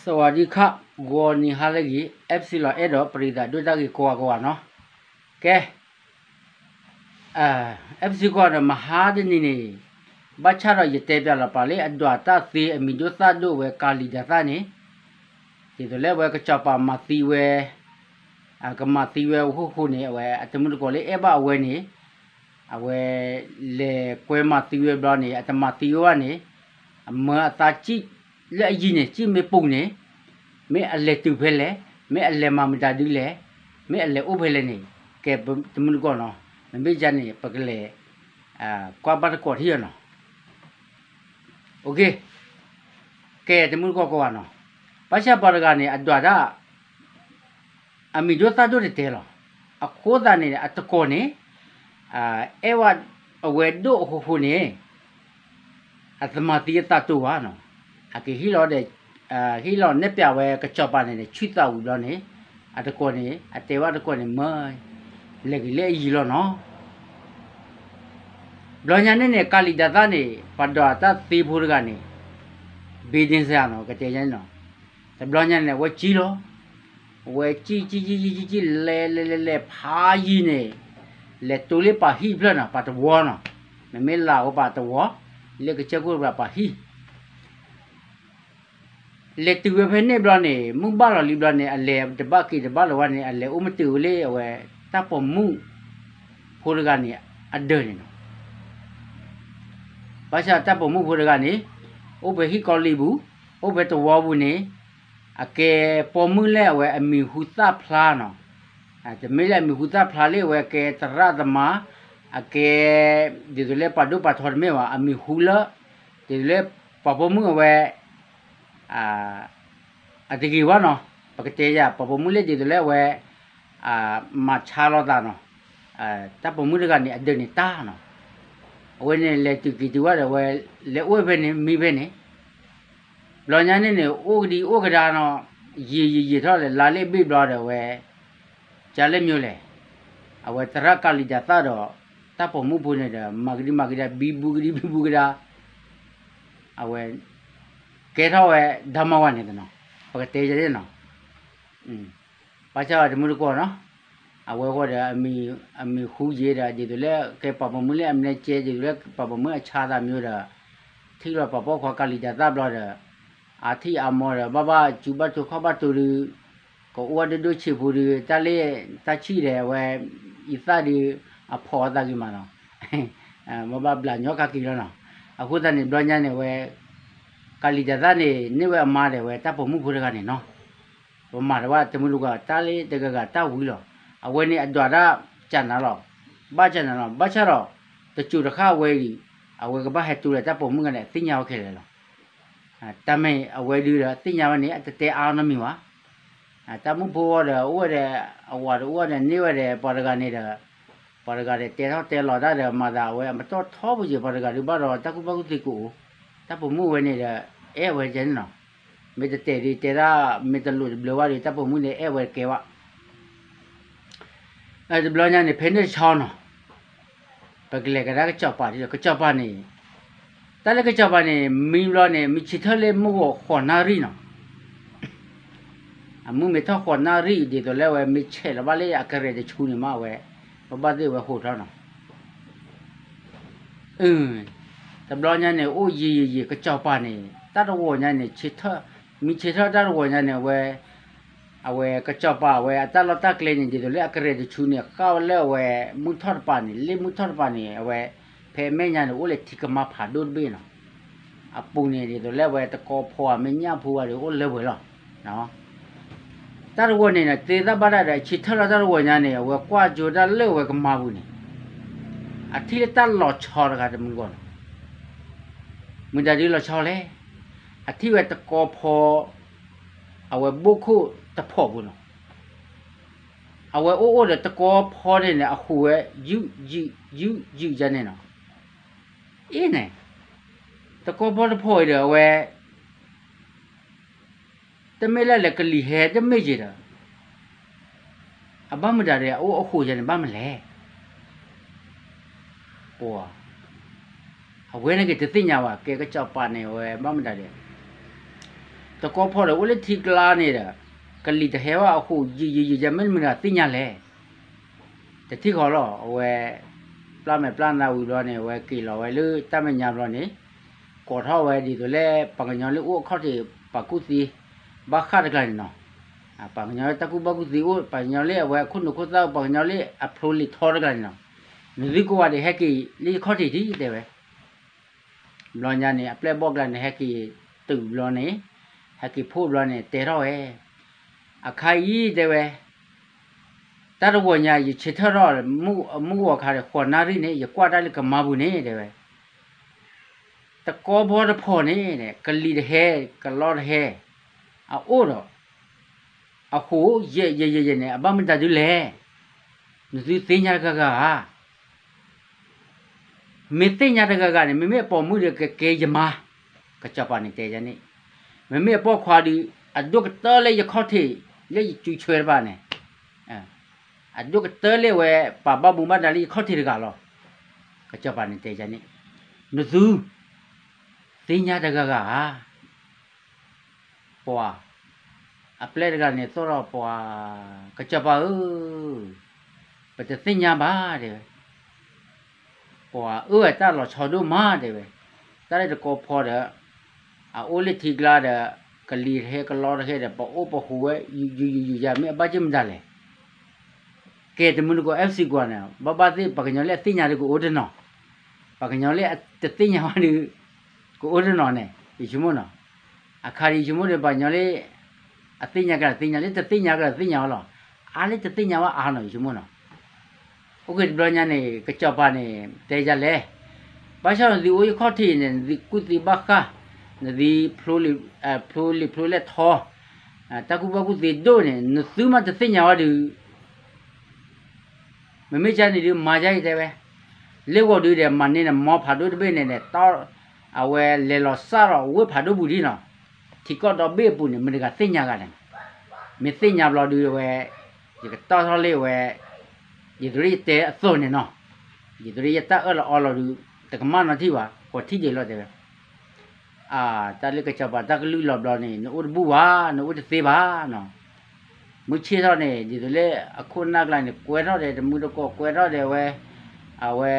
သဝးဒံခၣ် ဂီၤနံၤဟါလၢအဂ့ၤ FC လီၤအဲၣ်ဒိးပရံသးဒိၣ်တၢ်ဂ့ၤကိးဂၤကိးဂၤနီၤ. ကဲ FC ကိးဂၤဒီးမဟါတနံၤန့ၣ် ဘၣ်ဆၣ်ဒီးယတဲပၠးလီၤပာ်လၢအဒွးတၢ်သ့အမံၤဒိၣ်သၣ်ဒိၣ်ဝဲကၤလံၤဒၤသၣ်န့ၣ် ဒ်သိးလၢအဝဲကစီၤပၤမၤသံဝဲ ကမၤသံဝဲအဃိဃိန့ၣ် အဝဲအတမုၢ်တကိးလၢအဲၣ်ဘၣ်အဝဲန့ၣ် အဝဲလဲၤကွဲမၤသံဝဲဘျီန့ၣ် အတမၤသံဝဲဘၣ်န့ၣ် အမၢအသးကံၣ်လၢအယံၤန့ၣ် ကံၣ်မ့ၢ်ပူၤန့ၣ် မ့ၢ်အလဲၤတုၤဖဲလဲၣ်, မ့ၢ်အလဲၤမၤမတၤဒုလဲၣ်, မ့ၢ်အလဲၤအိၣ်ဖဲလဲၣ်န့ၣ် ကဲတမုၢ်တကိးနီၤ. မ့မ့ၢ်ယၤန့ၣ် ပကလဲၤ ကွၢ်ဘၣ်တကိးထံၣ်အီၤနီၤ. ကဲတမုၢ်တကိးကိးဂၤနီၤ. ဘၣ်ဆၣ်ပှၤတဂၤန့ၣ် အဒွးတၢ် အမံၤဒိၣ်သၣ်ဒိၣ်တတဲလီၤ. အဃိသတးန့ၣ် အတကိးန့ၣ် အဲၣ်ဝဲအဝဲဒိၣ်အဃိဃိန့ၣ် အတမၤသံအသးတိၤဘၣ်နီၤ. အကဟ့ၣ်လီၤဒီး ဟ့ၣ်လီၤနဲၣ်ပၠးဝဲကစီၤပၤန့ၣ် ဆူၣ်သးဝံၤဘျီန့ၣ် အတကိးန့ၣ် အတဲဝဲတကိးန့ၣ် မၢ လဲၤက့ၤလၢအယံၤလီၤနီၤ. ဘျီညါန့ၣ်န့ၣ် ကၤလံၤဒၤသၣ်န့ၣ် ပှၤဒွးတၢ်သ့ဖိတဂၤန့ၣ် ဘ့ဒ့စၢနီၤ ကတဲညါန့ၣ်နီၤ. တဘျီညါန့ၣ် အဝဲကံၣ်လီၤ. အဝဲကံၣ်ကံၣ်ကံၣ်ကံၣ်ကံၣ်ကံၣ် လဲၤလဲၤလဲၤလဲၤဖးယံၤန့ၣ် လဲၤတိၤလၢပှၤဟံၣ်တဖျၢၣ်နီၤ ပှၤတဝီနီၤ. မ့မ့ၢ်လၢအဝဲပှၤတဝီ လၢကစၢၢ်ခိၣ်တဂၤပှၤဟံၣ် လဲၤတုၤဝဲဖဲန့ၣ်ဘျီန့ၣ် မုၢ်ဘၣ်လီၤလံဘျီန့ၣ် အလဲၤတဘၣ်က့ၤတဘၣ်လၢၤဝဲန့ၣ် အလဲၤအိၣ်မ့ၢ်တုၤဝဲလၢအဝဲ တၢ်ပိာ်မုၣ်ဖိတဂၤန့ၣ် အဒၢးန့ၣ်နီၤ. ဘၣ်ဆၣ်တၢ်ပိာ်မုၣ်ဖိတဂၤန့ၣ် အိၣ်ဖဲဟံၣ်ကီလံပူၤ အိၣ်ဖဲတဝီပူၤန့ၣ် အကဲပိာ်မုၣ်လၢအဝဲအမံၤဟူသၣ်ဖျါနီၤ. တမ့ၢ်လၢအမံၤဟူသၣ်ဖျါလၢအဝဲကဲသရၣ်သမါ အကဲ ဒ်သိးလၢပှၤဒိၣ်ပှၤထီတမ့ၢ်ဘၣ် အမံၤဟူလၢ ဒ်သိးလၢပှၤပိာ်မုၣ်အဝဲ အတဂ့ၤဘၣ်နီၤ. ပကတဲယၤ ပှၤပိာ်မုၣ်လၢဒ်သိးလၢအဝဲ မၤဆါလီၤသးနီၤ. တၢ်ပိာ်မုၣ်တဂၤန့ၣ် အဒၢးန့ၣ်တၢ်နီၤ. အဝဲန့ၣ် လဲၤတုၤက့ၤတုၤဝဲဒီး အဝဲလဲၤအိၣ်ဖဲန့ၣ် မံဖဲန့ၣ် ဘျီညါန့ၣ်န့ၣ် အိၣ်ကဒံအိၣ်ကဒါနီၤ, ယံာ်ယံာ်ယံာ်ထီၣ်လဲၣ် လါလ့ၣ်ဘ့ၣ်ဘျီဒီး အဝဲ ကလဲၣ်မ့ၢ်လဲၣ်, အဝဲသရၣ်ကၤလံၤဒၤသၣ်ဒီး တၢ်ပိာ်မုၣ်ဖိန့ၣ်ဒီး မၤကဒံမၤကဒါ ဘံဘူကဒံဘံဘူကဒါ, အဝဲ ကဲထီၣ်ဝဲဒၣ်မၤဝဲန့ၣ်တနီၤ, ပကတဲယဲန့ၣ်နီၤ. ဘၣ်ဆၣ်တမုၢ်တကိးနီၤ, အဝဲဃီဒီး အမံၤဟူယံာ်ဒီး ဒ်သိးလၢကဲပှၤပိာ်မုၣ်လၢအမံၤကဲ ဒ်သိးလၢပှၤပိာ်မုၣ်အဆါသးမ့ၢ်ဒီး ထံၣ်လီၤပှၤပိာ်ခွါကၤလံၤဒၤသၣ်ဘျီဒီး အထံၣ်အမီၤဒီး ဘၣ်ဘၣ်ကူဘၣ်တိၤခီၣ်ဘၣ်တိၤဒီး ကအိၣ်ဝဲဒိၣ်ဒိၣ်ဆံးဖိဒီး တၢ်လၢတၢ်ဆံၣ်ဒီး အဝဲ ယသၣ်ဒီး အဖီၣ်အသးဂ့ၤမးနီၤ, ဘၣ်ဘၣ်ဘျးညီကက့ၤလီၤနီၤ. အဃိသတးန့ၣ် ဘျီညါန့ၣ် အဝဲ ကၤလံၤဒၤသၣ်န့ၣ် န့ၢ်ဝဲအမါဒီး အဝဲတၢ်ပိာ်မုၣ်ဖိတဂၤန့ၣ်နီၤ. ပမၤတဝဲတမုၢ်တကိး တၢ်လၢတဂၤဂၤတၢ်ဝံၤလီၤ. အဝဲန့ၣ်အဒွးတၢ်ကနၤလီၤ, ဘၣ်ကနၤလီၤ. ဘၣ်ဆၣ်ဒီး တစိၤတဃၣ်ဝဲအံၤ အဝဲကဘၣ်ဟဲတူၢ်ဒီးတၢ်ပိာ်မုၣ်ဂၤန့ၣ် အသ့ၣ်ညါဝဲခဲလၢာ်လီၤ. တၢ်မ့ၢ်အဝဲဒုးဒီး သ့ၣ်ညါဝဲန့ၣ် အတတဲအါနီတမံၤဘၣ်. တၢ်မုၣ်ဖိဝဲဒီး အိၣ်ဝဲဒီး အဝၤဒီးအိၣ်ဝဲဒီး န့ၢ်ဝဲဒီး ပှၤတဂၤန့ၣ်ဒီး ပှၤတဂၤဒီး တဲထီၣ်တဲလီၤတၢ်ဒီး မၤသးအဝဲ အမတီၢ်ထီဘိက့ၤ ပှၤတဂၤဒုးဘၣ်ဒီး တၢ်ကူၣ်ဘၣ်ကူၣ်သ့ကအိၣ်, တၢ်ပိာ်မုၣ်ဝဲန့ၣ်ဒီး အဲၣ်ဝဲကဲန့ၣ်နီၤ. မ့ၢ်တတဲာ်ဒုးတဲဒၣ် မ့ၢ်တလိၣ်တဘျၢဘၣ်ဒီး တၢ်ပိာ်မုၣ်န့ၣ် အဲၣ်ဝဲတကဲဘၣ်. တဘျီညါန့ၣ် ဖဲန့ၣ်တဆီနီၤ ပကလဲၤကဒါကစီၤပၤဒ်ဒီး ကစီၤပၤန့ၣ် တၢ်လၢကစီၤပၤန့ၣ် မံဘျီန့ၣ် မ့ၢ်ဆံးထၢၣ်လၢမုၢ်ဂီၤဃိးနၣ်ရံၣ်နီၤ. အမုၢ်မ့ၢ်ထီၣ်ဃိးနၣ်ရံၣ် ဒ်သိးလၢအဝဲမ့ၢ်ဆဲးလီၤဘၣ်လၢအကရဲၣ်တဆူန့ၣ်မး အဝဲ ပဘၣ်သ့ၣ်ဝဲဟိးထီၣ်နီၤ. တဘျီညါန့ၣ် အိၣ်ယံာ်ယံာ်ယံာ် ကစီၤပၤန့ၣ် တၢ်တဂီၤညါန့ၣ် ဆံးထၢၣ် မ့ၢ်ဆံးထၢၣ်တၢ်တဂီၤညါန့ၣ် အဝဲ အဝဲကစီၤပၤအဝဲအတၢ်လီၢ်တၢ်ကျဲန့ၣ် ဒ်သိးလၢအကရဲၣ်တဆူန့ၣ် ဃၣ်ဝဲလၢအဝဲ မုၢ်ထီၣ်တပၤန့ၣ် လၢမုၢ်ထီၣ်တပၤန့ၣ် အဝဲ ဖဲအမဲာ်ညါန့ၣ် အိၣ်လၢထံကမါဖးဒိၣ်တဘ့ၣ်နီၤ. အပူၤန့ၣ် ဒ်သိးလၢအဝဲတကီဖီအမဲာ်ညါဖိဝဲဒီး အိၣ်လၢပှဲၤလီၤ. တၢ်တဂီၤန့ၣ် သ့သၣ်ဘၣ်တၢ်ဒီး ဆံးထၢၣ်လီၤတၢ်တဂီၤညါန့ၣ် အဝဲကွၢ်ကၠိတၢ်လၢအဝဲကမါပူၤန့ၣ် အထံၣ်လၢတၢ်လီၤဆီတဂၤတမုၢ်တကိးနီၤ. မ့ၢ်တၢ်ဒ်လီၤဆီလဲၣ်, အထံၣ်ဝဲတကီဖီ အဝဲဘိၣ်ခိၣ်တဖီၣ်ပူၤနီၤ. အဝဲအိၣ်အိၣ်ဒီးတကီဖီန့ၣ်န့ၣ် အဟူးဝဲ ယုၢ်ယုၢ်ယုၢ်ယုၢ်ယါန့ၣ်နီၤ. အ့န့ၣ် တကီဖီတဖီၣ်အံၤဒီး အဝဲ တမ့ၢ်လၢလဲၤကလံၤဟဲတမ့ၢ်က့ၤဒီး အဘၣ်မတၤဒီး အအိၣ်အဃိးယါန့ၣ် ဘၣ်မလဲၣ်. ပှၤ အဝဲန့ၣ်က့ၤတသ့ၣ်ညါဘၣ် ကဲကစီၤပၤန့ၣ် အဝဲဘၣ်မတၤဒီး တကီဖီဒီးအိၣ်လၢထံကျါန့ၣ်ဒီး ကလံၤတဟဲဘၣ်အဃိ ယံာ်ယံာ်ယံာ်ယံာ် မ့တမ့ၢ်တဂၤသ့ၣ်ညါလဲၣ်. တထံၣ်ဃီလီၤ အဝဲ ပျၢ်မဲာ်ပျၢ်နါဝံၤဘျီန့ၣ် အဝဲက့ၤလီၤဝဲလၢတၢ်မဲာ်ညါဘျီန့ၣ် ကိးထီၣ်ဝဲဒ်သိးလၢပှၤကညီလၢအိၣ်အခီၣ်ထံး ပှၤကူၣ်သ့ ဘၣ်ဃးတကျါန့ၣ်နီၤ, ပှၤကညီလၢတၢ်ကူၣ်ဘၣ်ကူၣ်သ့အိၣ် ပှၤကညီလၢအဝဲအခိၣ်နူာ်ခိၣ်သၣ် ပှၤကညီလၢအဖျိလံာ်ထီတကျါန့ၣ်နီၤ, နသုကဝၤဒီးဟဲက့ၤလၢယခီၣ်ထံးထံၣ်တဲဝဲ ဘျီညါန့ၣ် အပျဲၢ်ဘီၣ်ကျါန့ၣ် ဟဲက့ၤတုၤဘျီန့ၣ် ဟဲက့ၤဖှိၣ်ဘျီန့ၣ် တဲထီၣ်ဝဲ, အခါအံၤတဲဝဲ, တၢ်တဝီၤညါ ယဆၢထၢၣ်ထီၣ် မုၢ်ဂီၤခါဒီး ဃိးနၣ်ရံၣ်န့ၣ် ယကွၢ်တၢ်လၢကမါပူၤန့ၣ် တဲဝဲ တကီဖီတဖီန့ၣ် ကလံၤတဟဲ ကလီတဟဲ အအိၣ်ဒီး အဃိ ယဲယဲယဲယဲန့ၣ် အဘၣ်မတၤဒုလဲၣ်, နသုသ့ၣ်ညါတဂၤဂၤဧါ, မ့ၢ်သ့ၣ်ညါတဂၤဂၤန့ၣ် မ့မ့ၢ်အပိာ်မုၣ်ဒီးကကဲယမါ, ကစီၤပၤန့ၣ်တဲယၤန့ၣ်, မ့မ့ၢ်အပိာ်ခွါဒီး အဒိၣ်ကတၢၢ်လၢယခီၣ်ထံး လၢယစုဆွဲတဖၣ်န့ၣ် အဒိၣ်ကတၢၢ်လၢဝဲ ပာ်ဘၣ်မူဘၣ်ဒါလၢယခီၣ်ထံးတဂၤလီၤ. ကစီၤပၤန့ၣ်တဲယၤန့ၣ်, နသု သ့ၣ်ညါတဂၤဂၤဧါ, ပှၤ အပျဲၢ်တဂၤန့ၣ်သိၣ်ထီၣ်ပှၤ, ကစီၤပၤဧၢ, ပတသ့ၣ်ညါဘၣ်တဲဝဲ ပှၤအၢဝဲတၢ်လီၤဆီဒိၣ်မးတဲဝဲ, တၢ်လၢတကီဖီဒီး အအိၣ်လၢထံကျါဒီး ကလံၤတဟဲကလီတဟဲဒီး ပအိၣ်ပဟူးဝဲ ယူၤယူၤယူၤယူၤယၤ မ့ၢ်အဘၣ်က့ၢ်မတၤလဲၣ်. ကဲတမုၢ်တကိး အဲၣ်စံကွၢ်န့ၣ် ဘၣ်ဘၣ်သ့ၣ် ပှၤကညီလၢအသ့ၣ်ညါဒီးကအိၣ်တနီၤ, ပှၤကညီလၢအတသ့ၣ်ညါဘၣ်ဒီး ကအိၣ်တနီၤန့ၣ် ယဆိကမိၣ်နီၤ, အခါဒ်ယဆိကမိၣ်ဒီး ပှၤကညီလၢ အသ့ၣ်ညါကဒီးသ့ၣ်ညါ လၢတသ့ၣ်ညါကဒီးသ့ၣ်ညါဝဲလီၤ, အါလၢတသ့ၣ်ညါဝဲအါနီၤ ယဆိကမိၣ်နီၤ. အိၣ်က့ၤတဘျီညါန့ၣ် ကစီၤပၤန့ၣ် တဲယၤလဲၣ်, ဘၣ်ဆၣ်နသုအိၣ်ယခီၣ်ထံးန့ၣ် နသုကူၣ်သ့ဘၣ်ဃး, နသု ဖျိလံာ်ဖျိလဲၢ်ထီ, တၢ်ကူၣ်ဘၣ်ကူၣ်သ့ဒိၣ်န့ၣ် နသုမးတသ့ၣ်ညါဝဲဒီး မ့မ့ၢ်ကန့ၣ်ဒုး မၤယါအံၤတဲဝဲ, လၢဂီၤဒုးဒီး မၤန့ၢ်န့ၣ် မီဖးဒိၣ်တဘ့ၣ်န့ၣ်န့ၣ် အဝဲလဲၤလီၤစၢ်ဒီးဝ့ၢ်ဖးဒိၣ်ပူၤဒ်နီၤ, ထံကီၢ်ဒီဘ့ၣ်အပူၤန့ၣ် မတၤတဂၤသ့ၣ်ညါဂၤလဲၣ်, မ့ၢ်သ့ၣ်ညါဘျီဒုးဝဲ, ယကတီၢ်ထီၣ်လၢဝဲ, ဒ်သိးလၢယတဲအသိးန့ၣ်နီၤ, ဒ်သိးလၢယတၢ်အၢၣ်လီၤအီလီၤဒုး တကမၣ်နီတထံၣ်ဘၣ် ဃိးထံၣ်ဒံးလီၤတဲဝဲ တၢ်လၢကစီၤပၤတၢ်ကလုၢ်လီၤဘျီန့ၣ် နအိၣ်တဘူၣ်ဘၣ် နအိၣ်တသ့ဘၣ်နီၤ, မုၢ်ဆ့ၣ်ထီၣ်န့ၣ် ဒ်သိးလၢအခိၣ်နၢ်ကျါန့ၣ် ကွဲထီၣ်ဒီး တမုၢ်တကိးကွဲထီၣ်ဒီးဝဲ, အဝဲ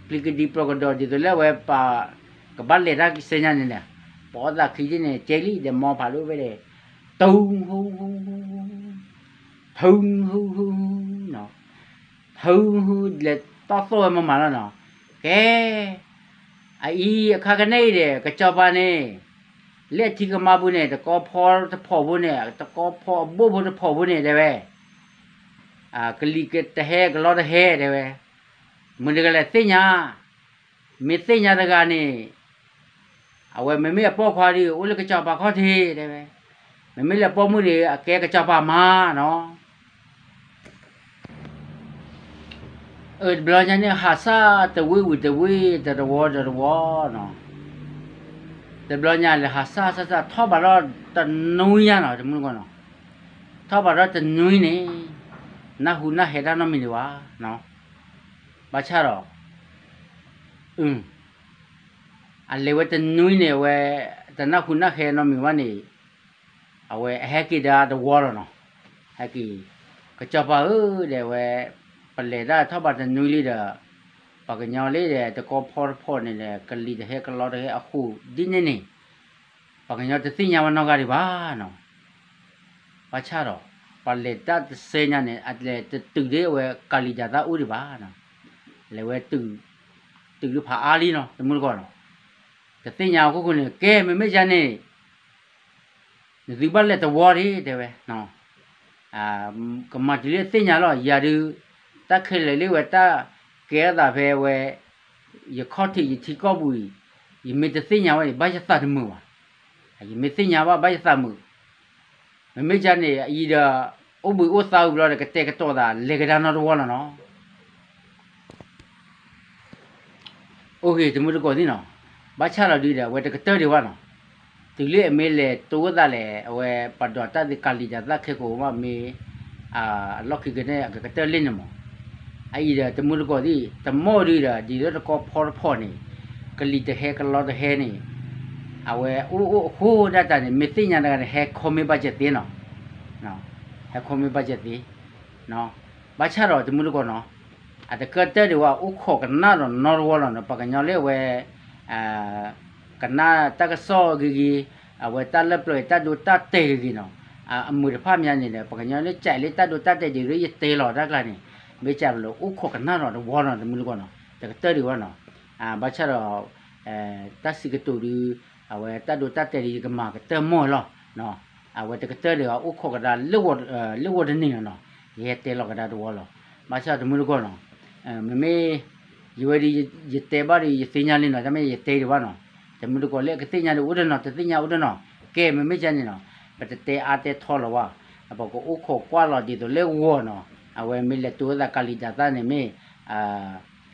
ပျံၤကဒံပျီကဒီး ဒ်သိးလၢအဝဲပာ်, ကဘၣ်လဲၤတၢ်ကစဲညါန့ၣ်န့ၣ်, ပိာ်သးခံဒ်န့ၣ် ကဲလံ ဒီးမီဖးဒိၣ်ဖဲဒီး, ထု, ထု, ထု, ထု, ထု, လဲၤတီၢ်သိၣ်ဝဲမးမးလီၤနီၤ, ကဲ, အအံၤအခါကန့ၣ်အံၤဒီး ကစီၤပၤန့ၣ်, လၢအထံကမါပူၤန့ၣ် တကီဖီတဖီဖိန့ၣ် တကီဖီအဘိၣ်ဖိတဖီဖိန့ၣ်တဲဝဲ ကလံၤကတဟဲကလီတဟဲတဲဝဲ, မတၤတဂၤလဲၣ်သ့ၣ်ညါ, မ့ၢ်သ့ၣ်ညါတဂၤန့ၣ်, အဝဲမ့မ့ၢ်အပိာ်ခွါဒီး အိၣ်လၢကစီၤပၤခီၣ်ထံးတဲဝဲ, မ့မ့ၢ်လၢပိာ်မုၣ်ဒီး အကဲကစီၤပၤမါနီၤ. အၢ တဘျီညါန့ၣ် ဟးစၢ်တဝ့ၢ်ဝံၤတဝ့ၢ် တတဝီတတဝီနီၤ, တဘျီညါလဲၤဟးစၢ်စၢ်စၢ် ထီၣ်ဘးထီၣ်တနွံညါနီၤ တမုၢ်တကိးနီၤ, ထီၣ်ဘးထီၣ်တနွံန့ၣ်, နၢ်ဟူနၢ်ဟဲတၢ်နီတမံၤဒံးဘၣ်, ဘၣ်ဆၣ်ဒီး, အလဲၤဝဲတနွံန့ၣ် အဝဲ, တနၢ်ဟူနၢ်ဟဲနီတမံၤဘၣ်န့ၣ်, အဝဲအဟဲက့ၤဒီးတဝီလီၤနီၤ, ဟဲက့ၤ, ကစီၤပၤဧၢဒီးဝဲ, ပလဲၤတၢ်ထီၣ်ဘးတနွံလံဒီး, ပှၤကညီလၢဒီးတကီဖီတဖီန့ၣ်ဒီး ကလံၤတဟဲကလီတဟဲအဃိဒ်န့ၣ်န့ၣ်, ပှၤကညီတသ့ၣ်ညါဝဲနီတဂၤဒံးဘၣ်နီၤ. ဘၣ်ဆၣ်ဒီး, ပှၤလဲၤတၢ်တစဲညါန့ၣ် အလဲၤတတုၤဒ်အဝဲကၤလံၤဒၤသၣ်အိၣ်ဒံးဘၣ်နီၤ, လဲၤဝဲ, တုၤဒ်ဖးအါလံနီၤ တမုၢ်တကိးနီၤ, တသ့ၣ်ညါအခိၣ်ဃိန့ၣ် ကဲမ့မ့ၢ်ယၤန့ၣ် နသုဘၣ်လဲၤတဝီဒံးတဲဝဲ, ကမၤတုၤလၢသ့ၣ်ညါလီၤ ယၤဒုး, တၢ်ခဲလၢာ်လၢဝဲတၢ်ကဲထီၣ်သးဖဲဝဲ, ယခီၣ်ထံးယထံကီၢ်ပူၤအံၤ, ယမ့ၢ်တသ့ၣ်ညါဝဲန့ၣ် ဘၣ်ယသးတမုာ်ဘၣ်, ယမ့ၢ်သ့ၣ်ညါဘၣ်ဘၣ်ယသးမုာ်, မ့မ့ၢ်ယၤန့ၣ် အအံၤဒီး, အိၣ်ဘှံးအိၣ်သါဝံၤဘျီဒီး ကတဲာ်ကတီၤသး လဲၤကဒါနီတဝီလီၤနီၤ. အိၣ်ဂ့ၤ တမုၢ်တကိးသ့ၣ်နီၤ, ဘၣ်ဆၣ်လီၤဒုဒီး အဝဲတကတၢၢ်ဒံးဘၣ်နီၤ, တုၤလၢအမ့ၢ်လဲၤတိသးလဲၣ် အဝဲပှၤဒိးတၢ်သ့ၣ်ကၤလံၤဒၤသၣ်ခဲကိာ်မးမ့ၢ်, အလီၢ်ခံကန့ၣ် အကကတၢၢ်လံန့ၣ်မး, အအံၤဒီးတမုၢ်တကိးသ့ၣ် တမီၢ်ဒုဒီး ဒ်သိးတကီဖီတဖီန့ၣ်, ကလံၤတဟဲကလီတဟဲန့ၣ်, အဝဲအိၣ်အိၣ်အဃိဒၣ်တၢ်န့ၣ် မ့ၢ်သ့ၣ်ညါတဂၤန့ၣ် ဟဲ comment ဘၣ်ကဲသ့နီၤ, ဟဲ comment ဘၣ်ကဲသ့, ဘၣ်ဆၣ်ဒီးတမုၢ်တကိးနီၤ, အတကတၢၢ်ဒံးဝဲ အိၣ်ခိးကနၣ်ဒီးနီတဝီလီၤနီၤ, ပှၤကညီလၢအဝဲ ကနၣ်တၢ်ကစီၣ်ဂ့ၤဂ့ၤ, အဝဲတၢ်လၢပျၢၤတၢ်ဒိတၢ်တဲာ်ဂ့ၤဂ့ၤနီၤ, အမုာ်တဖၣ်မးန့ၣ်ဒီး ပှၤကညီလၢကးလၢတၢ်ဒိတၢ်တဲာ်ဒ်သိးယတဲလီၤတၢ်ကျါန့ၣ်, မ့ၢ်ကးလၢအိၣ်ခိးကနၣ်ဒီးတဝီနီၤ တမုၢ်တကိးနီၤ, တကတၢၢ်ဒံးဝဲနီၤ, ဘၣ်ဆၣ်ဒီး တၢ်စံးကတိၤဒုး အဝဲတၢ်ဒိတၢ်တဲာ်ဒ်ယကမၤကတၢၢ်မီၢ်လီၤ, အဝဲတကတၢၢ်ဒံးအအိၣ်ခိးကဒါ လၢဂီၤတနံၤလီၤနီၤ, ယဟဲတဲလီၤကဒါတဝီလီၤ, ဘၣ်ဆၣ်တမုၢ်တကိးနီၤ, မ့မ့ၢ် ယဝဲဒ် ယတဲဘၣ်ဒီး ယသ့ၣ်ညါလံနီၤ, တၢ်မ့ၢ်ယတဲဒံးဘၣ်နီၤ, တမုၢ်တကိးလၢအကသ့ၣ်ညါဒံးအိၣ်တနီၤ တသ့ၣ်ညါအိၣ်တနီၤ, ကဲ မ့မ့ၢ်ကဲန့ၣ်နီၤ, ပတတဲအါတဲထီလီၤဘၣ်, ပကအိၣ်ခိးကွၢ်လီၤဒ်သိးလၢဂီၤနီၤ, အဝဲမ့ၢ်လဲၤတိသးကၤလံၤဒၤသၣ်န့ၣ်မ့ၢ်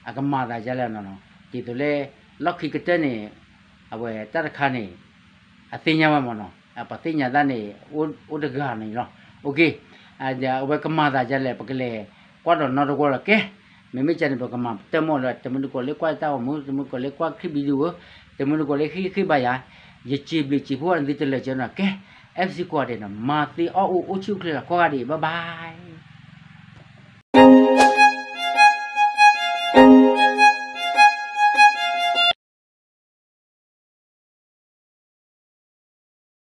အကမၤသးဒ်လဲၣ်နီၤ, ဒ်သိးလၢ လီၢ်ခံကတၢၢ်န့ၣ် အဝဲတၢ်တခါန့ၣ် အသ့ၣ်ညါဝဲမးနီၤ, ပှၤသ့ၣ်ညါသးန့ၣ် အိၣ်တဂၤန့ၣ်လီၤ, အဝဲကမၤသးဒ်လဲၣ် ပကလဲၤကွၢ်ဒီးနီတဝီလီၤကဲ, မ့မ့ၢ်ကဲန့ၣ် ပကမၤတၢ်မီၢ်လီၤ, တမုၢ်တကိးလၢကွၢ်တၢ်ဂီၤမူ တမုၢ်တကိးလၢကွၢ်ခံဘံဒုဧိၤ, တမုၢ်တကိးလၢဃ့ဃ့ဘါယၤ, ယစံးဘျုးစံးဖှိၣ်နသုတလၢာ်ကၠီနီၤ, ကဲ FC ကိးဂၤဒဲးနီၤ, မၤသ့အီၣ်အူ အိၣ်ဆူၣ်အိၣ်ချ့လီၤ ကိးဂၤဒဲး bye bye